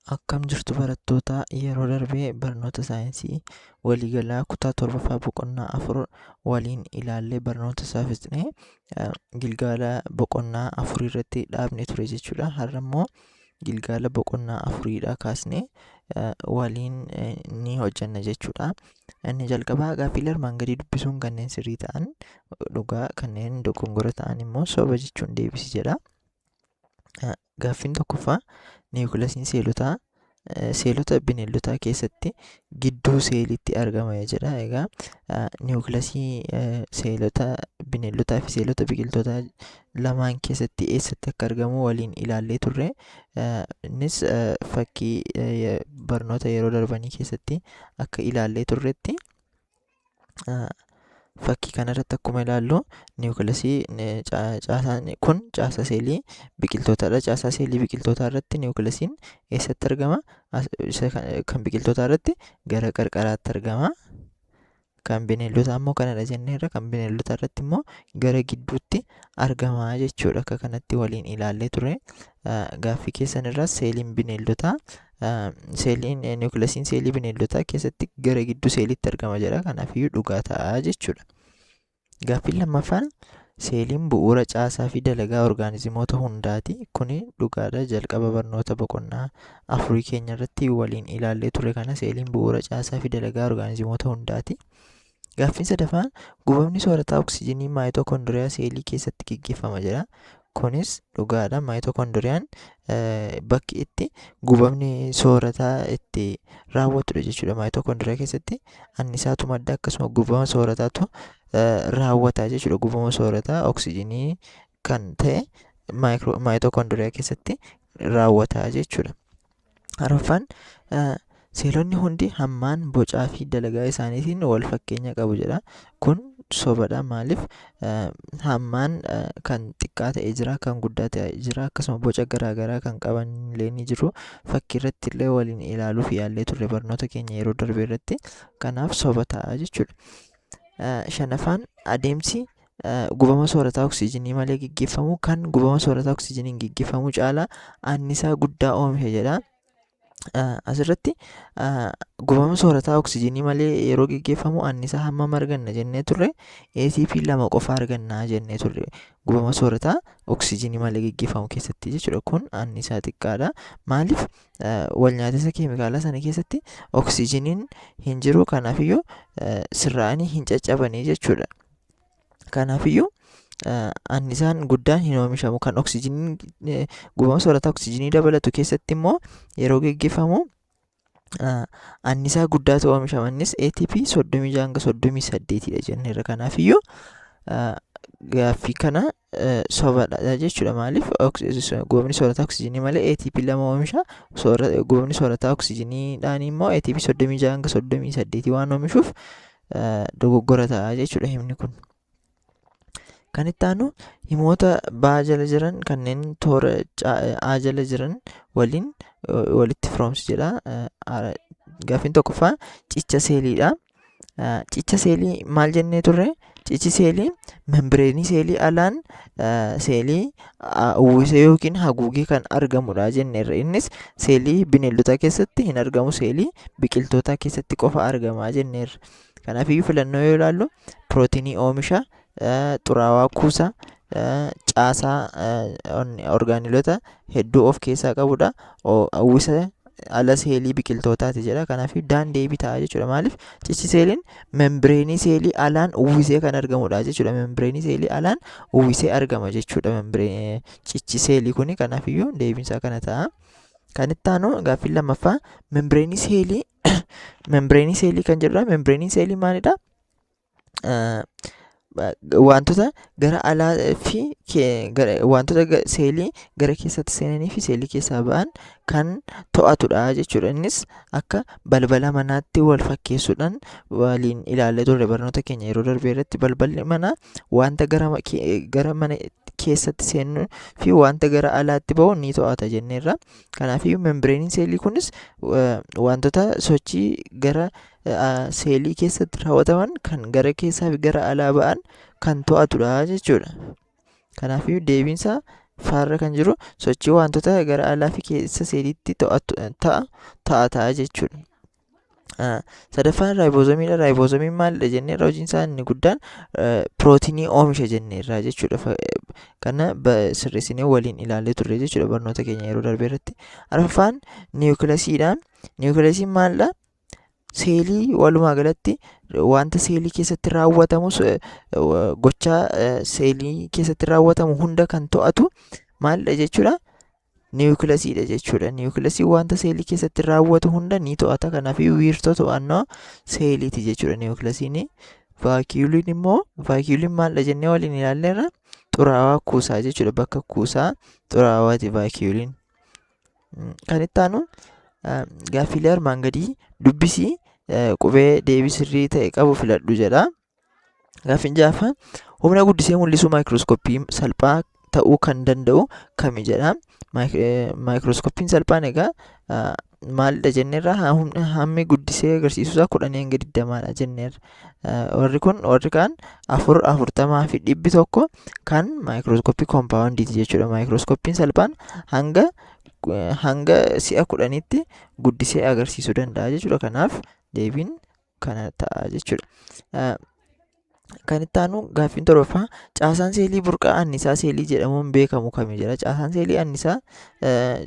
Akkam jirtu barattoota? Yeroo darbee barnoota saayinsii waliigalaa kutaa torbaffaa boqonnaa 4 waliin ilaallee barnoota isaa fixnee gilgaala boqonnaa afurii irratti dhaabne ture jechuudha. Har'a immoo gilgaala boqonnaa afuriidhaa kaasnee waliin ni hojjenna jechuudha. Inni jalqabaa gaaffiilee armaan gadii dubbisuun kanneen sirrii ta'an dhugaa, kanneen dogongora ta'an immoo soba jechuun deebisi jedha. Gaaffiin tokkoffaa, niwukilaasiin seelotaa seelota bineeldotaa keessatti gidduu seeliitti argama jedha. Egaa niwukilaasii seelota bineeldotaa fi seelota biqiltootaa lamaan keessatti eessatti akka argamu waliin ilaallee turre. Innis fakkii barnoota yeroo darbanii keessatti akka ilaallee turretti, fakkii kanarratti akkuma ilaallu, niwukilasii caasaan kun caasaa seelii biqiltootaadha. Caasaa seelii biqiltootaa irratti niwukilasiin eessatti argama? Kan biqiltootaa irratti gara qarqaraatti argama. Kan bineeldotaa immoo kanadha jenneerra. Kan bineeldotaa irratti immoo gara gidduutti argama jechuudha. Akka kanatti waliin ilaallee ture. Gaaffii keessan irraa seeliin bineeldotaa, seeliin niwukilasiin seelii bineeldotaa keessatti gara gidduu seeliitti argama jedha. Kanaafiyyuu dhugaa ta'a jechuudha. Gaaffiin lammaffaan, seeliin bu'uura caasaa fi dalagaa orgaanizimoota hundaati. Kuni dhugaadha. Jalqaba barnoota boqonnaa afurii keenya irratti waliin ilaallee ture kana, seeliin bu'uura caasaa fi dalagaa orgaanizimoota hundaati. Gaaffiin sadaffaan, gubamni soorataa oksijiinii maayitookondiriyaa seelii keessatti gaggeeffama jedha. Kunis dhugaadha. Maayitookondoriyaan bakki itti gubamni soorataa itti raawwatudha jechuudha. Maayitookondoriyaa keessatti annisaatu madda, akkasuma gubama soorataatu raawwata jechuudha. Gubama soorataa oksijiinii kan ta'e maayitookondoriyaa keessatti raawwata jechuudha. Arfaffaan, seelonni hundi hammaan, bocaa fi dalagaa isaaniitiin wal fakkeenya qabu jedha. Kun sobadha. Maaliif? Hammaan kan xiqqaa ta'e jira, kan guddaa ta'e jira, akkasuma boca garaa garaa kan qaban illee ni jiru. Fakkii irratti illee waliin ilaaluuf yaallee turre barnoota keenya yeroo darbe irratti. Kanaaf soba ta'a jechuudha. Shanaffaan, adeemsi gubama soorataa oksijiinii malee gaggeeffamu kan gubama soorataa oksijiiniin gaggeeffamu caalaa annisaa guddaa oomisha jedha. Asirratti gubama soorataa oksijiinii malee yeroo gaggeeffamu annisaa hammam arganna jennee turre? ATP 2 qofa arganna jennee turre gubama soorataa oksijiinii malee gaggeeffamu keessatti jechuudha. Kun annisaa xiqqaadha. Maaliif? Wal nyaatisa keemikaalaa sana keessatti oksijiiniin hin jiru, kanaafiyyuu sirraa'anii hin caccabanii jechuudha. Kanaafiyyuu annisaan guddaan hin oomishamu. Kan oksijiiniin, gubama soorataa oksijiinii dabalatu keessatti immoo yeroo gaggeeffamu annisaa guddaatu oomishama. Innis ATP 36 hanga 38dha jenneerra. Kanaafiyyuu gaaffii kana sobadha jechuudha. Maaliif? Gubamni soorataa oksijiinii malee ATP 2 oomisha. Gubamni soorataa oksijiiniidhaan immoo ATP 36 hanga 38 waan oomishuuf dogoggora ta'a jechuudha himni kun. Kan itti aanu, himoota baa jala jiran kanneen toora A jala jiran waliin walitti firoomsi jedha. Gaaffiin tokkoffaa cicha seeliidha. Cicha seelii maal jennee turre? Cichi seelii membireenii seelii alaan seelii uwwisee yookiin haguugee kan argamudha jenneerra. Innis seelii bineeldotaa keessatti hin argamu, seelii biqiltootaa keessatti qofa argama jenneerra. Kanaafiyyuu filannoo yoo ilaallu, pirootinii oomisha, xuraawaa kuusa, caasaa orgaanilota hedduu of keessaa qabudha. Uwwisa ala seelii biqiltootaati jedha. Kanaafuu daan deebii ta'a jechuudha. Maaliif? Cichi seeliin membireenii seelii alaan uwwisee kan argamudha jechuudha. Membireenii seelii alaan uwwisee argama jechuudha. Cichi seelii kuni, kanaafiyyuu deebiinsaa kana ta'a. Kan itti aanu gaaffiin lammaffaa membireenii seelii kan jedhudha. Membireenii seelii maalidha? Wantoota gara alaa fi wantoota seelii gara keessatti seenanii fi seelii keessaa ba'an kan to'atudha jechuudha. Innis akka balbala manaatti wal fakkeessuudhaan waliin ilaallee turre barnoota keenya yeroo darbe irratti. Balballi manaa wanta gara mana keessatti seenuu fi wanta gara alaatti ba'u ni to'ata jenneerra. Kanaafiyyuu membireeniin seelii kunis wantoota sochii gara seelii keessatti raawwataman kan gara keessaa fi gara alaa ba'an kan to'atudha jechuudha. Kanaafiyyuu deebiinsaa Faarra kan jiru sochii wantoota gara alaa fi keessa seeliitti to'atu ta'a jechuudha. Sadaffaan raayiboozomiidha. Raayiboozomiin maalidha jenneerra? Hojiin isaa inni guddaan pirootinii oomisha jenneerra jechuudha. Kana sirreessinee waliin ilaallee turre jechuudha barnoota keenya yeroo darbe irratti. Arfaffaan niwukilasiidha. Niwukilasiin maalidha? Seelii walumaa galatti wanta seelii keessatti raawwatamu, gochaa seelii keessatti raawwatamu hunda kan to'atu maalidha jechuudha? Niwukilasiidha jechuudha. Niwukilasiin wanta seelii keessatti raawwatu hunda ni to'ata. Kanaafuu wiirtuu to'annoo seeliiti jechuudha niwukilasiin. Vaakiyuuliin immoo, vaakiyuuliin maalidha jennee waliin ilaalleerra? Xuraawaa kuusaa jechuudha. Bakka kuusaa xuraawaati vaakiyuuliin. Kan itti aanu gaaffiilee armaan gadii dubbisii qubee deebii sirrii ta'e qabu filadhu jedha. Gaaffiin ja'affaan humna guddisee mul'isuu maayikirooskooppii salphaa ta'uu kan danda'u kami jedha. Maayikirooskooppiin salphaan egaa maalidha jenneerra? Hammi guddisee agarsiisu isaa 10 hanga 20dha jenneerra. Warri kun, warri kaan 4, 40 fi 100 kan maayikirooskooppii koompaawundiiti jechuudha. Maayikirooskooppiin salphaan hanga si'a 10tti guddisee agarsiisuu danda'a jechuudha. Kanaaf deebiin kana ta'a jechuudha. Kan itti aanu gaaffiin torbaffaa caasaan seelii burqaa annisaa seelii jedhamuun beekamu kami jedha. Caasaan seelii annisaa,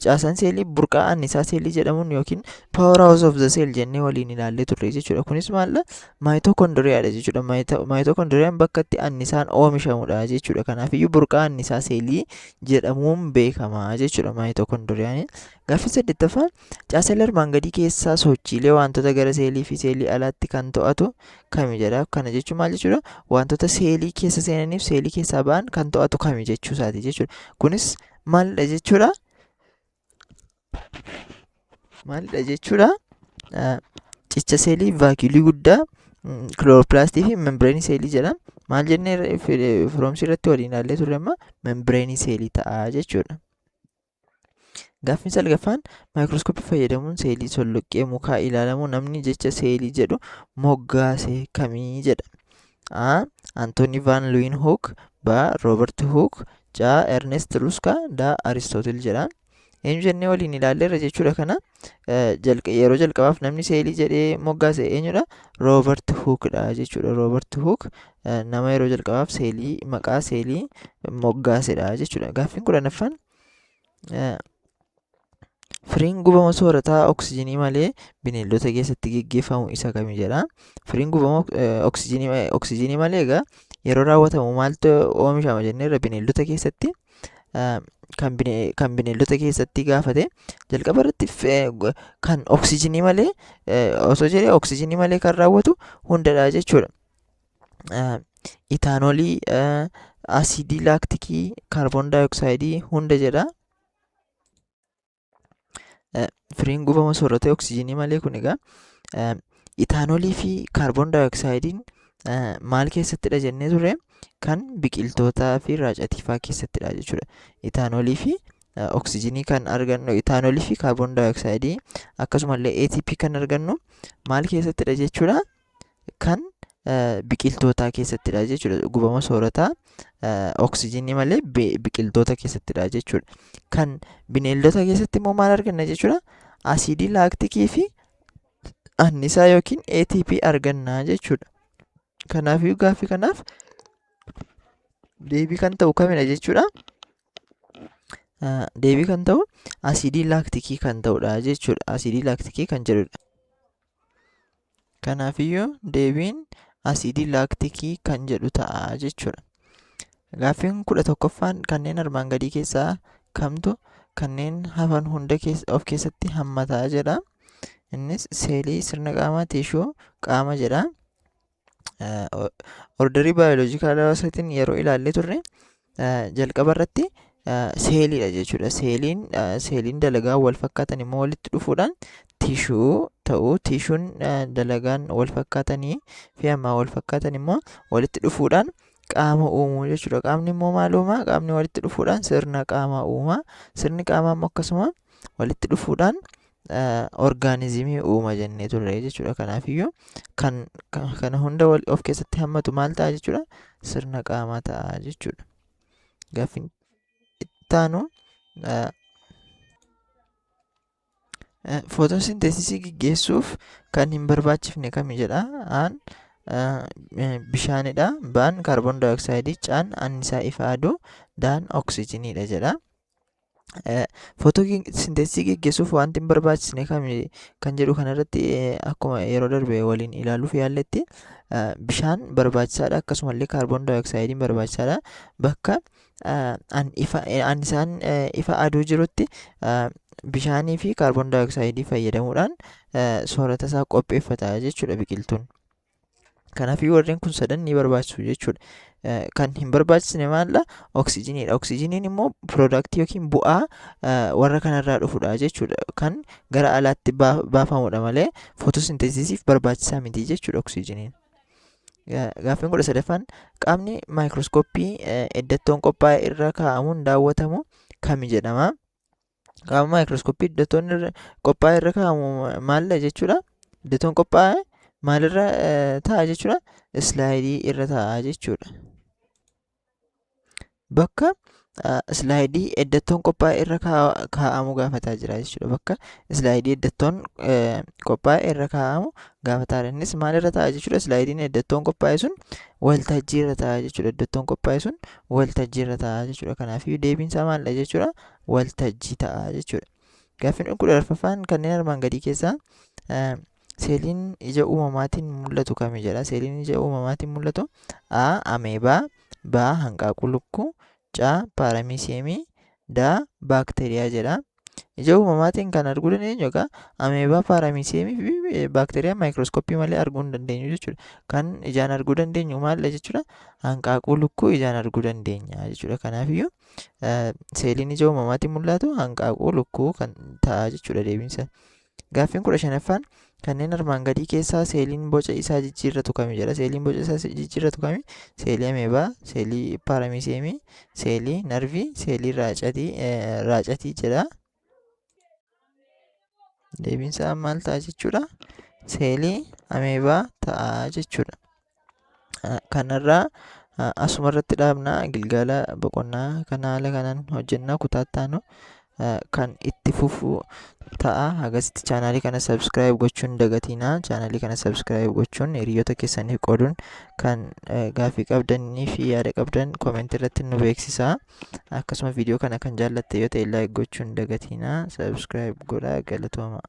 caasaan seelii burqaa annisaa seelii jedhamuun yookiin power house of the cell jennee waliin ilaallee turre jechuudha. Kunis maalidha? Maayitookondiriyaadha jechuudha. Maayitookondiriyaan bakka itti annisaan oomishamudha jechuudha. Kanaafiyyuu burqaa annisaa seelii jedhamuun beekama jechuudha maayitookondiriyaan. Gaaffii saddeettaffaan caasaa armaan gadii keessaa sochiilee wantoota gara seelii fi seelii alaatti kan to'atu kami jedha. Kana jechuun maal jechuudha? Wantoota seelii keessa seenaniif seelii keessaa ba'an kan to'atu kami jechuu isaati jechuudha. Kunis maalidha jechuudha? Maalidha jechuudha? Cicha seelii, vaakiyuulii guddaa, kilooropilaastii fi membireenii seelii jedha. Maal jennee firoomsii irratti waliin ilaallee turre amma? Membireenii seelii ta'a jechuudha. Gaaffiin salgaffaan maayikirooskooppii fayyadamuun seelii solloqqee mukaa ilaalamu namni jecha seelii jedhu moggaase kamii jedha. A. Antooni van Leeuwenhoek, B. Robert Hooke, C. Ernest Ruska, D. Aristotle jedha. Eenyu jennee waliin ilaalleerra jechuudha kana? Yeroo jalqabaaf namni seelii jedhee moggaase eenyudha? Roobert Hookedha jechuudha. Roobert Hook nama yeroo jalqabaaf seelii, maqaa seelii moggaasedha jechuudha. Gaaffiin 10ffaan firiin gubama soorataa oksijiinii malee bineeldota keessatti geggeeffamu isa kami jedha. Firiin gubama oksijiinii malee egaa yeroo raawwatamu maaltu oomishama jenneerra bineeldota keessatti? Kan bineeldota keessatti gaafate jalqaba irratti kan oksijiinii malee osoo jedhee oksijiinii malee kan raawwatu hundadha jechuudha. Itaanoolii, asiidii laaktikii, kaarboon daayoksayidii hunda jedha. Firiin gubama soorata oksijiinii malee kun egaa itaanoolii fi kaarboon daayoksayidiin maal keessattidha jennee turre? Kan biqiltootaa fi raacatiifaa keessattidha jechuudha. Itaanoolii fi oksijiinii kan argannu, itaanoolii fi kaarboon daayoksayidii akkasumallee ATP kan argannu maal keessattidha jechuudha? Kan biqiltootaa keessattidha jechuudha. Gubama soorataa oksijiinii malee biqiltoota keessattidha jechuudha. Kan bineeldota keessatti immoo maal arganna jechuudha? Asiidii laaktikii fi annisaa yookiin ATP arganna jechuudha. Kanaafiyyuu gaaffii kanaaf deebii kan ta'u kamidha jechuudha? Deebii kan ta'u asiidii laaktikii kan ta'udha jechuudha. Asiidii laaktikii kan jedhudha. Kanaafiyyuu deebiin asiidii laaktikii kan jedhu ta'a jechuudha. Gaaffiin 11ffaan kanneen armaan gadii keessaa kamtu kanneen hafan hunda of keessatti hammataa jedha. Innis seelii, sirna qaamaa, tiishuu, qaama jedha. Orderii baayoloojikaalaa hawaasaatiin yeroo ilaallee turre jalqaba irratti seeliidha jechuudha. Seeliin dalagaa wal fakkaatan immoo walitti dhufuudhaan tiishuu ta'u. Tiishuun dalagaan wal fakkaatanii fi hammaan wal fakkaatan immoo walitti dhufuudhaan qaama uumuu jechuudha. Qaamni immoo maal uumaa? Qaamni walitti dhufuudhaan sirna qaamaa uuma. Sirni qaamaa immoo akkasuma walitti dhufuudhaan orgaanizimii uuma jennee turre jechuudha. Kanaafiyyuu kan kana hunda of keessatti hammatu maal ta'a jechuudha? Sirna qaamaa ta'a jechuudha. Gaaffiin itti Itti aanu footosinteesisii gaggeessuuf kan hin barbaachifne kami jedha. Aan bishaanidha. Baan kaarboon daayooksaayidii, Caan annisaa ifa aduu, Daan oksijiniidha jedha. Footosinteesisii gaggeessuuf wanti hin barbaachisne kami kan jedhu kanarratti akkuma yeroo darbe waliin ilaaluuf yaalletti, bishaan barbaachisaadha, akkasumallee kaarboon daayoksaayidiin barbaachisaadha. Bakka annisaan ifa aduu jirutti bishaanii fi kaarboon daayoksayidii fayyadamuudhaan soorata isaa qopheeffata jechuudha biqiltuun. Kanaafuu warreen kun sadan ni barbaachisu jechuudha. Kan hin barbaachisne maalidha? Oksijiniidha. Oksijiniin immoo piroodaaktii yookiin bu'aa warra kanarraa dhufudha jechuudha. Kan gara alaatti baafamudha malee footosinteesisiif barbaachisaa miti jechuudha oksijiniin. Gaaffiin 13ffaan, qaamni maayikirooskooppii iddattoon qophaa'e irra kaa'amuun daawwatamu kami jedhama? Qaama maayikirooskooppii iddattoon qophaa'e irra kaa'amu maalidha jechuudha? Iddattoon qophaa'e maalirra taa'a jechuudha? Islaayidii irra taa'a jechuudha. Bakka islaayidii iddattoon qophaa'e irra kaa'amu gaafataa jira jechuudha. Bakka islaayidii iddattoon qophaa'e irra kaa'amu gaafataa jira. Innis maalirra taa'a jechuudha? Islaayidiin iddattoon qophaa'e sun waltajjii irra taa'a jechuudha. Iddattoon qophaa'e sun waltajjii irra taa'a jechuudha. Kanaafuu deebiin isaa maalidha jechuudha? Waltajjii ta'a jechuudha. Gaaffiin 14ffaan, kanneen armaan gadii keessaa seeliin ija uumamaatiin mul'atu kami jedha. Seeliin ija uumamaatiin mul'atu: A. Ameebaa, B. Hanqaaquu lukkuu, C. Paaramiisiyeemii, D. Baakteeriyaa jedha. Ija uumamaatiin kan arguu dandeenyu egaa ameebaa, paaramiisiyeemii fi baakteeriyaa maayikirooskooppii malee arguu hin dandeenyu jechuudha. Kan ijaan arguu dandeenyu maalidha jechuudha? Hanqaaquu lukkuu ijaan arguu dandeenya jechuudha. Kanaafiyyuu seeliin ija uumamaatiin mul'atu hanqaaquu lukkuu kan ta'a jechuudha deebiinsa. Gaaffiin 15ffaan, kanneen armaan gadii keessaa seeliin boca isaa jijjiirratu kami jedha. Seeliin boca isaa jijjiirratu kami? Seelii ameebaa, seelii paaramiisiyeemii, seelii narvii, seelii raacatii jedha. Deebiin isaa maal ta'a jechuudha? Seelii ameebaa ta'a jechuudha. Kanarraa asuma irratti dhaabna. Gilgaala boqonnaa kana haala kanaan hojjennaa, kutaa itti aanu kan itti fufu ta'a. Hagasitti chaanaalii kana subscribe gochuun dagatinaa. Chaanaalii kana subscribe gochuun, hiriyoota keessaniif qooduun, kan gaaffii qabdanii fi yaada qabdan koomentii irratti nu beeksisaa. Akkasuma viidiyoo kana kan jaallatte yoo ta'e like gochuun dagatinaa. Subscribe godhaa, galatooma.